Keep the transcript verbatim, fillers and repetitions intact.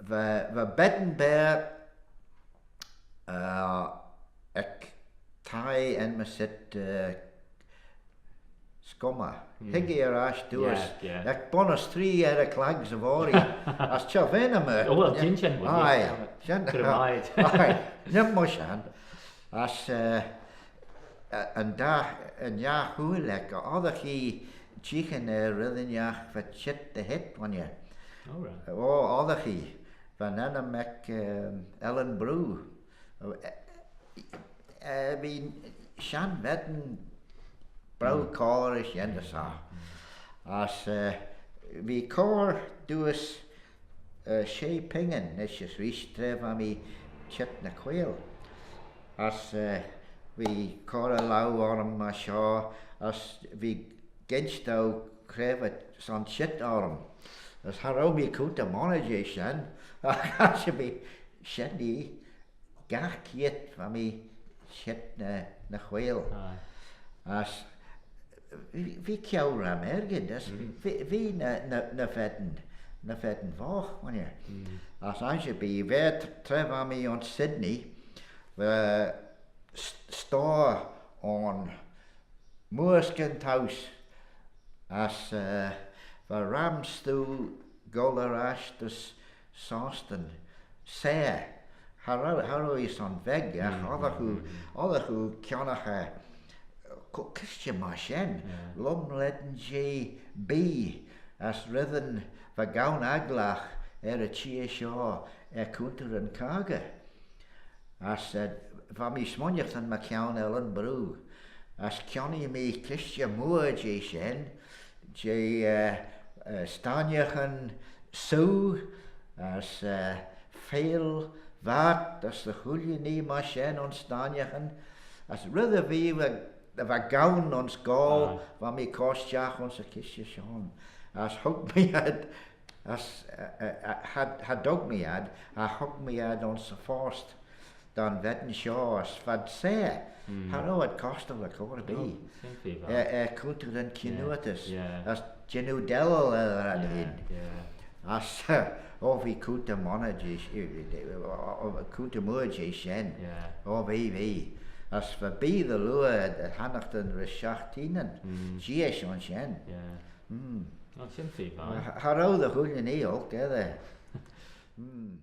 Va, va ben beaghey, eh, ec thie enmyssit, eh, Scummey. Hig ee er ash dooys, ec bunnys tree er y chlag 'sy voghrey. As cha v'ayn aym er. Oh, well, jean shen, aye, shen. Aye, neamm myr shen. As, eh, eh, yn dagh, yn dagh hooill ec, oddagh ee jeeaghyn er reddyn ennagh va çheet dy heet, ghooinney. All right. Oh, oddagh ee. Va'n ennym ec, ehm, Ellenbrew. Eh, eh, v'eh shenn ven braew coir as yindyssagh. Ah. As, eh, v'eh cur dooys, eh, shey pingyn nish as reesht tra va mee çheet ny whaiyl. As, eh, v'eh cur e laue orrym myr shoh, as v'eh ginsh dou cre va son çheet orrym. As cha row mee coontey monney jeh shen, agh as v'eh shen ee, gagh keayrt va mee çheet ny, ny whaiyl. Aye. As v'eh, v'eh ceau ram argid, as v'eh, v'eh ny, ny, ny ven, ny ven voght, ghooinney. As ansherbee, va, tra va mee ayns Sydney, va s-, store ayn mooar skyn towse, as, eh, va ram stoo goll er ash dys Sostyn, seyr. Cha row, cha row ee son veg, agh oddagh oo, oddagh oo kionnaghey, eh, co-, cooishtey myr shen, lum lane jeh bee, as reddyn va goan agglagh er y çheer shoh er coontey yn caggey. As, eh, va mee smooinaghtyn mychione Ellenbrew, as kionnee mee cooishtey mooar jeh shen, jeh, eh, eh, staannaghyn soo, as, eh, feill, vart, as dy chooilley nhee myr shen ayns staannaghyn, as red va, va, va goan ayns Goal, va mee cur stiagh ayns y cooishtey shoh, as hug mee ad, as, eh, eh, eh, cha, cha dug mee ad, agh hug mee ad ayns y phost da'n ven shoh as v'ad seyr. Cha row ad costal er chor erbee. Oh, shen feer vooar. Eh, eh, coontey yn chionnoortys. Yeah. As jannoo dellal er ad hene. Yeah. As, eh, oh, v'eh coontey monney jeh, eh, eh, oh, oh, coontey mooar jeh shen. Yeah. Oh, v'eh, v'eh. As va bee dy liooar dy hannaghtyn rish shiaghtinyn. Jeeish ayns shen. Yeah. Mm. Oh, shen feer vooar. Cha, cha row dy chooilley nhee olk, edyr. Mm.